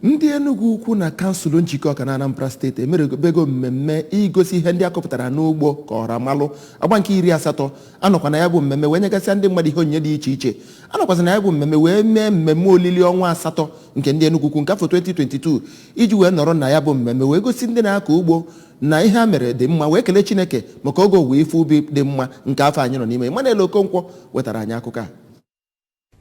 Ndị Enugu Ukwu na kansụl Njikọ Ọka na Anambra Steeti emerebego mmemme igosi ihe ndị akọpụtara n'ugbo ka ọra malụ agba nke 80. Anọkwa na ya bụ mmemme wee nyegasịa ndị mmadụ ihe onyinye dị iche iche. Anọkwazị na ya bụ mmemme wee mee mmemme olili ọnwa 8 nke ndị Enugu Ukwu nke afọ 2022, iji wee nọrọ na ya bụ mmemme wee gosi ndị na-akọ ugbo na ihe ha mere dị mma, wee kelee Chineke maka oge owuwe ife ubi dị mma nke afọ anyị nọ n'ime. Emmanuel Okonkwo wetara anyị akụkọ a.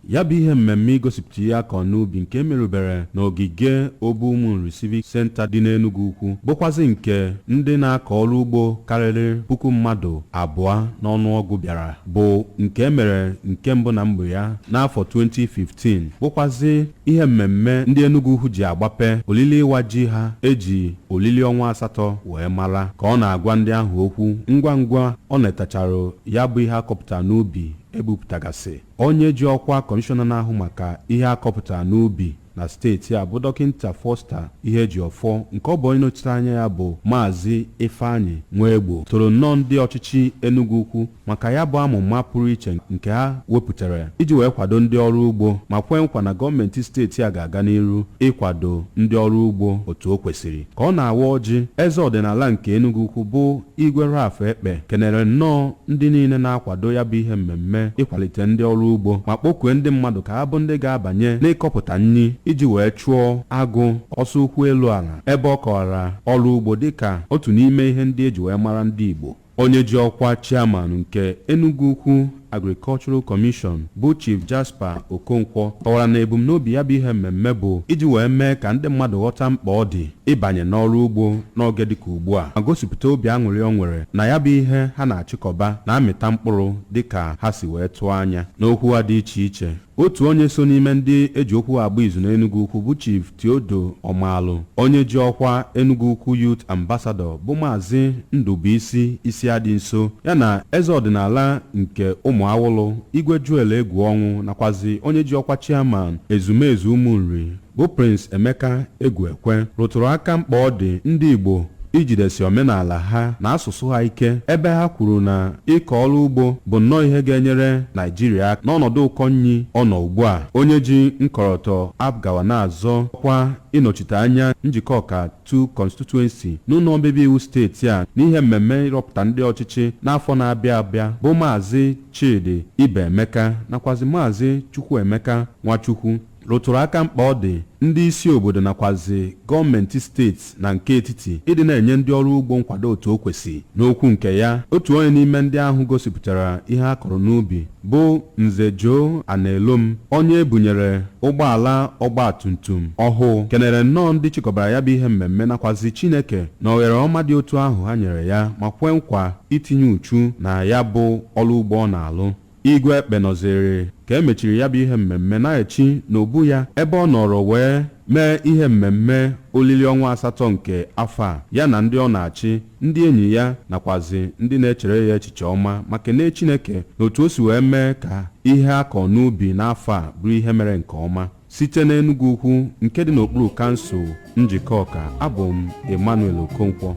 Ya bụ ihe mmemme igosipụta ihe akọ n'ubi nke emerubere n'ogige Obu Ụmụnri Civic Center dị n'Enugu Ukwu, bụkwazị nke ndị na-akọ ọrụ ugbo karịrị 2000 n'ọnụọgụ bịara, bụ nke emere nke mbụ na mbụ ya n'afọ 2015, bụkwazị ihe mmemme ndị Enugu Ukwu ji agbape olili ịwa ji ha eji olili ọnwa 8 wee mara. Ka ọ na-agwa ndị ahụ okwu ngwa ngwa ọ netachara ya bụ ihe akọpụtara n'ubi ebupụtagasị, onye ji ọkwa kọmishọna na-ahụ maka ihe akọpụtara n'ubi na steeti a, bụ Dọkịta Foster Ihejiofor, nke ọ bụ onye nọchite anya ya bụ Maazị Ifeanyị Nwegbo, toro nnọọ ndị ọchịchị Enugu Ukwu maka ya bụ amụma pụrụ iche nke ha wepụtara iji wee kwado ndị ọrụ ugbo, ma kwee nkwa na gọọmenti steeti a ga-aga n'iru ịkwado ndị ọrụ ugbo otu o kwesịrị. Ka ọ na-awa ọjị, eze ọdịnala nke Enugu Ukwu, bụ Igwe Ralph Ekpe, kenere nnọọ ndị niile na-akwado ya bụ ihe mmemme ịkwalite ndị ọrụ ugbo, ma kpọkue ndị mmadụ ka ha bụ ndị ga-abanye n'ịkọpụta nri iji wee chụọ agụ ọsọ ụkwụ elu ala, ebe ọ kọwara ọrụ ugbo dịka otu n'ime ihe ndị eji wee mara ndị Igbo. Onye ji ọkwa chairman nke Enugu Ukwu Agricultural Commission, bụ Chief Jasper Okonkwo, kọwara na ebumnobi ya bụ ihe mmemme bụ iji wee mee ka ndị mmadụ ghọta mkpa ọ dị ịbanye n'ọrụ ugbo n'oge dịka ugbu a, ma gosipụta obi aṅụrị o nwere na ya bụ ihe ha na-achịkọba na-amịta mkpụrụ dịka ha si wee tụọ anya. N'okwu ha dị iche iche, otu onye so n'ime ndị eji okwu agba izu n'Enugu Ukwu, bụ Chief Theodo Ọmalụ, onye ji ọkwa Enugu Ukwu Youth Ambassador, bụ Maazị Ndụbụisi Isi Adị Nso, ya na eze ọdịnala nke Ụmụ Awụlụ, Igwe Joel Egwu Ọnwụ, nakwazi onye ji ọkwa chairman Ezumezu Ụmụnri, bụ Prince Emeka Egwuekwe, rụtụrụ aka mkpa ọ dị ndị Igbo ijidesi omenala ha na asụsụ ha ike, ebe ha kwuru na ịkọ ọrụ ugbo bụ nnọọ ihe ga-enyere Naijiria n'ọnọdụ ụkọ nri ọ nọ ugbu a. Onye ji nkọrọtọ APGA na-azọ ọkwa ịnọchite anya Njikọ Ọka 2 constituency n'ụlọ omebe iwu steeti a n'ihe mmemme ịrọpụta ndị ọchịchị n'afọ na-abịa abịa, bụ Maazị Chidi Ibeemeka, nakwazi Maazị Chukwuemeka Nwachukwu, rụtụrụ aka mkpa ọ dị ndị isi obodo nakwazi gọọmenti steeti na nke etiti ịdị na-enye ndị ọrụ ugbo nkwado otu o kwesị. N'okwu nke ya, otu onye n'ime ndị ahụ gosipụtara ihe a kọrọ n'ubi, bụ Nze Joe Anelom, onye ebunyere ụgbọala ọgba tum tum ọhụụ, kenere nnọọ ndị chịkọbara ya bụ ihe mmemme nakwazi Chineke na oghere ọma dị otu ahụ ha nyere ya, ma kwee nkwa itinye uchu na ya bụ ọrụ ugbo ọ na-alụ. Igwe Ekpe nọziri ka emechiri ya bụ ihe mmemme na-echi n'obu ya, ebe ọ nọrọ wee mee ihe mmemme olili ọnwa 8 nke afọ a, ya na ndị ọ na-achị, ndị enyi ya, nakwazi ndị na-echere ya echiche ọma, ma kelee Chineke na otu o si wee mee ka ihe akọ n'ubi n'afọ a bụrụ ihe mere nke ọma. Site n'Enugu Ukwu nke dị n'okpuru kansụl Njikọ Ọka, abụ m Emmanuel Okonkwo.